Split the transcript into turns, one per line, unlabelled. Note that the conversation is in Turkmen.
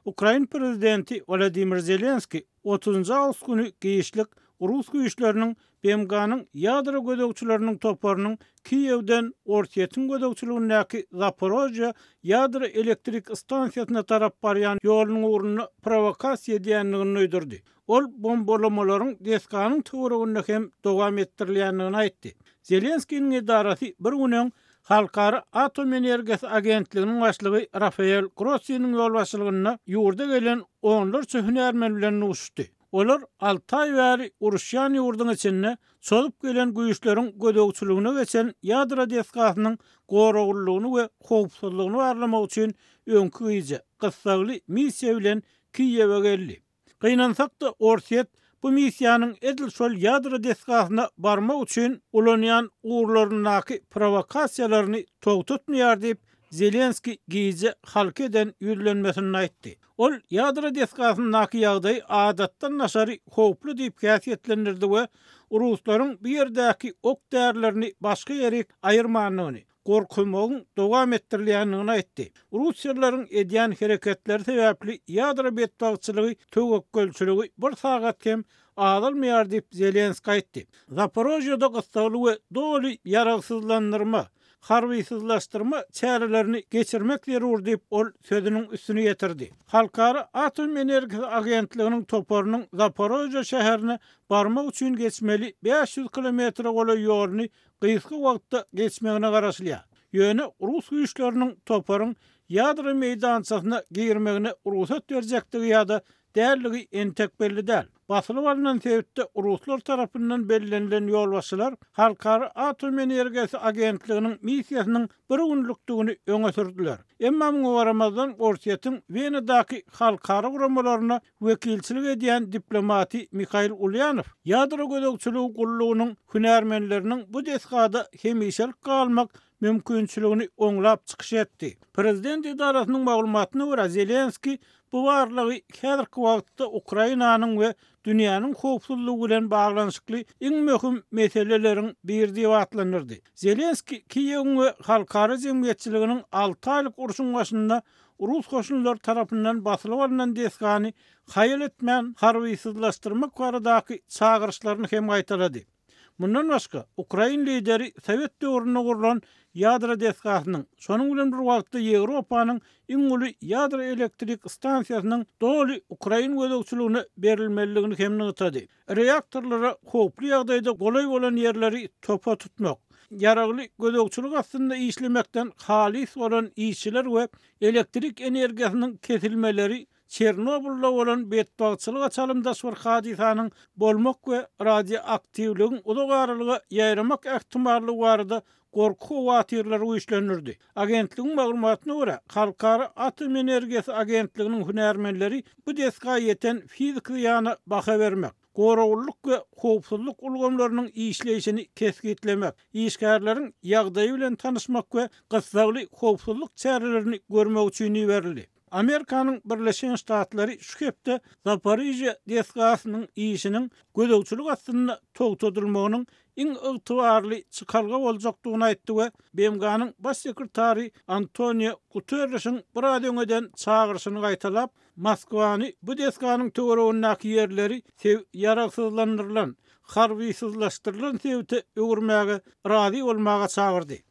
Ukrain prezidenti Wolodymyr Zelenskiý otuzynjy awgust güni giçlik rus güýçleriniň BMG-niň ýadro gözegçileriniň toparynyň Kiýewden Orsýetiň gözegçiligindäki Zaporožýe ýadro elektrik stansiýasyna tarap barýan ýolunyň ugrunda prowokasiýa edýändigini duýdurdy. Ol bombalamalaryň desganyň töwereginde hem dowam etdirilýändigini aýtdy. Zelenskiniň edarasy bir gün öň Halkara atom energiýasy agentliginiň başlygy Rafael Grossiniň ýolbaşçylygynda ýurda gelen onlarça hünärmen bilen duşuşdy. Olar alty aý bäri uruşýan ýurduň içinde çozup gelen güýçleriň gözegçiligine geçen ýadro desgasynyň goraglylygyny we howpsuzlygyny barlamak üçin öňki gije gyssagly missiýa bilen Kiýewe geldi. Gynansak-da, Orsýet bu missiýanyň edil şol ýadro desgasyna barmak üçin ulanýan ugurlaryndaky prowokasiýalaryny togtatmaýar diýip, Zelenskiý gije halka eden ýüzlenmesinde aýtdy. Ol ýadro desgasyndaky ýagdaýy adatdan daşary howply diýip häsiýetlendirdi we ruslaryň bu ýerdäki ok-därilerini başga ýerik aýyrmandygyny, gorkuzmagyň dowam etdirilýändigini aýtdy. Russiýalylaryň edýän hereketleri sebäpli ýadro betbagtçylygy töwekgelçiligi bir sagat hem azalmaýar diýip, Zelenskiý aýtdy. Zaporožýede gyssagly we doly ýaragsyzlandyrma, harbysyzlaşdyrma çärelerini geçirmek zerur diýip, ol sözüniň üstüni ýetirdi. Halkara atom energiýasy agentliginiň toparynyň Zaporožýe şäherine barmak üçin geçmeli 500 kilometre golaý ýoluny gysga wagtda geçmegine garaşylýar. Ýöne rus güýçleriniň toparyň ýadro meýdançasyna girmegine rugsat berjekdigi ýa-da däldigi entek belli däl. Basylyp alnan sebitde ruslar tarapyndan bellenilen ýolbaşçylar Halkara atom energiýasy agentliginiň missiýasynyň bir günlükdigini öňe sürdüler. Emma muňa garamazdan Orsýetiň Wenadaky halkara guramalaryna wekilçilik edýän diplomaty Mihail Ulýanow ýadro gözegçiligi gullugynyň hünärmenleriniň bu desgada hemişelik galmak mümkinçiligini oňlap çykyş etdi. Prezident edarasynyň maglumatyna görä, Zelenskiý bu barlagy häzirki wagtda Ukrainanyň we dünýäniň howpsuzlygy bilen baglanyşykly iň möhüm meseleleriň biri diýip atlandyrdy. Zelenskiý Kiýewiň we halkara jemgyýetçiliginiň alty aýlyk urşuň başynda rus goşunlary tarapyndan basylyp alnan desgany haýal etmän harbysyzlaşdyrmak baradaky çagyryşlaryny hem gaýtalady. Mundan başga, ukrain lideri sowet döwründe gurlan ýadro desgasynyň, şonuň bilen bir wagtda Ýewropanyň iň uly ýadro elektrik stansiýasynyň doly ukrain gözegçiligine berilmelidigini hem nygtady. Reaktorlara howply ýagdaýda golaý bolan ýerleri topa tutmak, ýaragly gözegçilik astynda işlemekden halys bolan işçiler we elektrik energiýasynyň kesilmeleri Çernobylda bolan betbagtçylyga çalymdaş bir hadysanyň bolmak we radioaktiwligiň uzak aralyga ýaýramak ähtimallygy barada gorky-howatyrlary güýçlendirdi. Agentligiň maglumatyna görä, Halkara atom energiýasy agentliginiň hünärmenleri bu desga ýeten fiziki zyýana baha bermek, goraglylyk we howpsuzlyk ulgamlarynyň işleýşini kesgitlemek, işgärleriň ýagdaýy bilen tanyşmak we gyssagly howpsuzlyk çärelerini görmek üçin iberildi. Amerikanyň Birleşen Ştatlary şu hepde Zaporižýa desgasynyň işiniň gözegçilik astynda togtadylmagynyň iň ygtybarly çykalga boljakdygyny aýtdy we BMG-niň Baş sekretary Antonio Guterrişiň biraz öň eden çagyryşyny gaýtalap, Moskwany bu desganyň töweregindäki ýerleri ýaragsyzlandyrylan, harbysyzlaşdyrylan sebite öwürmäge razy bolmaga çagyrdy.